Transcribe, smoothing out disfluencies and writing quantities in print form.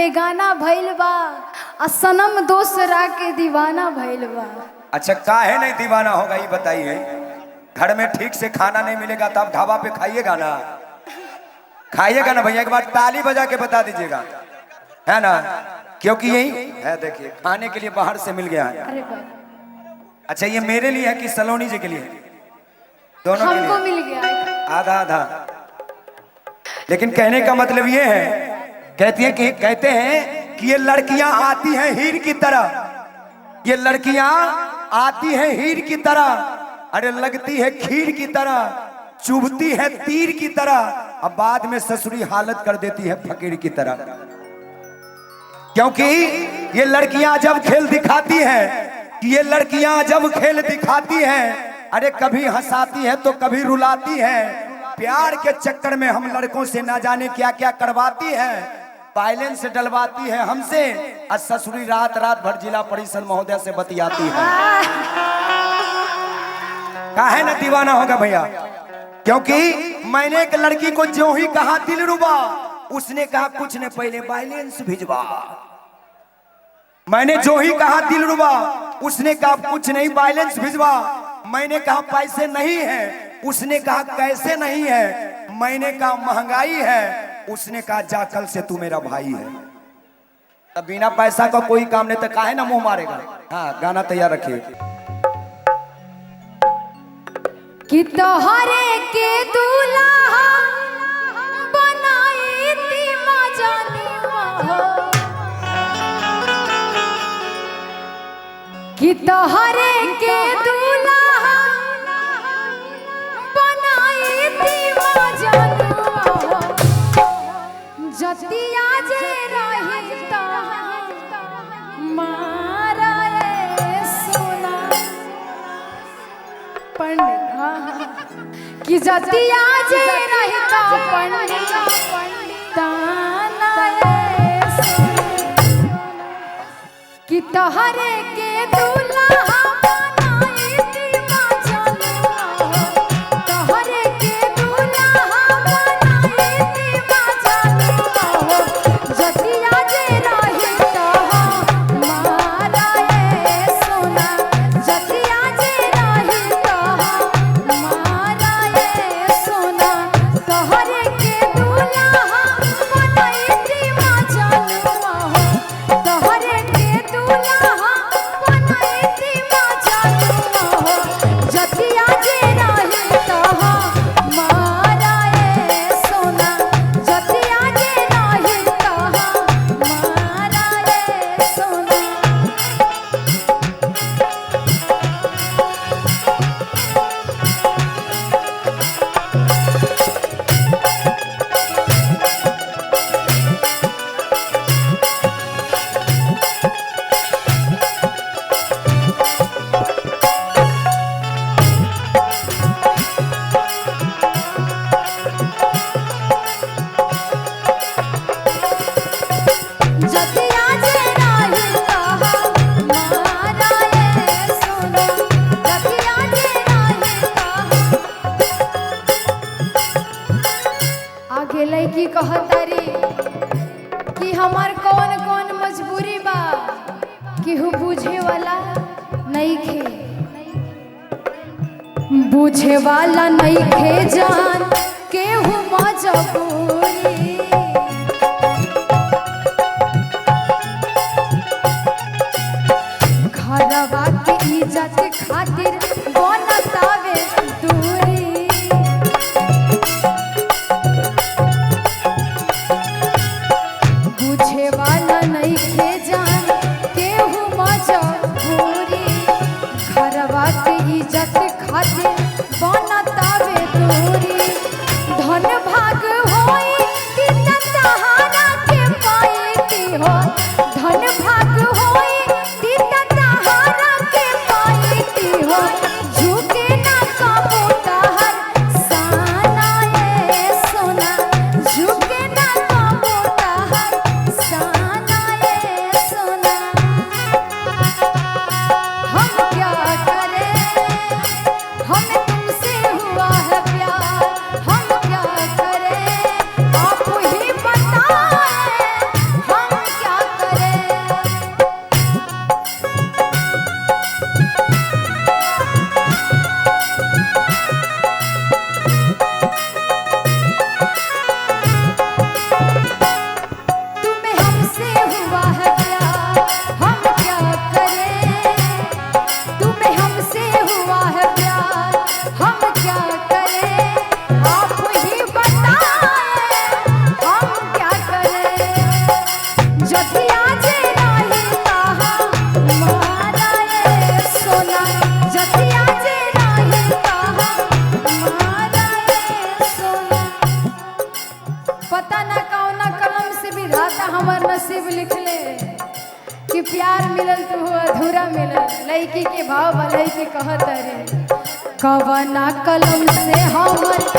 बेगाना भइल बा आ सनम दोसरा के दीवाना भइल बा। अच्छा, काहे नहीं दीवाना होगा ये बताइए। घर में ठीक से खाना नहीं मिलेगा तो आप ढाबा पे खाइएगा ना, खाइएगा ना भैया? एक बार ताली बजा के बता दीजिएगा, है ना? क्योंकि यही है, देखिए खाने के लिए बाहर से मिल गया है। अरे बाप। अच्छा, ये मेरे लिए है कि सलोनी जी के लिए? दोनों के हमको लिए मिल गया है। आधा आधा। लेकिन कहने का मतलब ये है, कहती है कि कहते हैं कि ये लड़कियां आती हैं हीर की तरह, ये लड़कियां आती हैं हीर की तरह, अरे लगती है खीर की तरह, चुभती है तीर की तरह, अब बाद में ससुरी हालत कर देती है फकीर की तरह। क्योंकि ये लड़कियां जब खेल दिखाती हैं, कि ये लड़कियां जब खेल दिखाती हैं, अरे कभी हंसाती है तो कभी रुलाती हैं, प्यार के चक्कर में हम लड़कों से ना जाने क्या क्या करवाती है, बैलेंस डलवाती है हमसे, और ससुरी रात रात भर जिला परिषद महोदय से बतियाती है। काहे ना दीवाना होगा भैया? क्योंकि मैंने एक लड़की को जो ही कहा दिलरुबा, उसने कहा कुछ ने पहले बैलेंस भिजवा। मैंने जो ही कहा दिलरुबा, उसने कहा कुछ नहीं बैलेंस भिजवा। मैंने कहा पैसे नहीं है, उसने कहा कैसे नहीं है। मैंने कहा महंगाई है, उसने कहा जा कल से तू मेरा भाई है। तब बिना पैसा का कोई काम नहीं तो काहे ना मुंह मारेगा। हाँ, गाना तैयार रखिए। कि तोहरे के दूल्हा बनाई ती मजनुआ हो, कि तोहरे के दूल्हा बनाई ती मजनुआ हो, जतिया जे रही मारा ए सोना पंडित। कि जतिया जे रहता पंडित ताना ए सोना, कि तोहरे के दूल्हा बनाई ती मजनुआ हो, तोहरे के दूल्हा बनाई ती मजनुआ हो, जतिया जे रहता मारा ए सोना, जतिया जे रहता मारा ए सोना, तोहरे के दूल्हा बनाई ती मजनुआ हो, तोहरे के दूल्हा बनाई ती मजनुआ हो, जतिया जे रहता मारा ए सोना, जतिया जे रहता मारा ए सोना। जतिया जे रहता मारा ए सोना, जतिया जे रहता। आगे लड़की कहतारी कि हमार कौन कौन मजबूरी बा, केहू बुझे वाला नहीं खे, बुझे वाला नहीं खे जान केहू मजबूरी, घरवा के इज्जत खातिर बनतावे दूरी, बुझे वाला नहीं खे जान केहू मजबूरी, घरवा के इज्जत खातिर बनतावे दूरी, धन भाग होई जतिया जे नाही ताहा मारा ए सोना, जतिया जे नाही ताहा मारा ए सोना। पता ना कौना कलम से विधाता हमर नसीब लिखले कि प्यार मिलल तो हो अधूरा मिलल। लड़की के भाव बलई के कहत रे, कवना कलम से हमर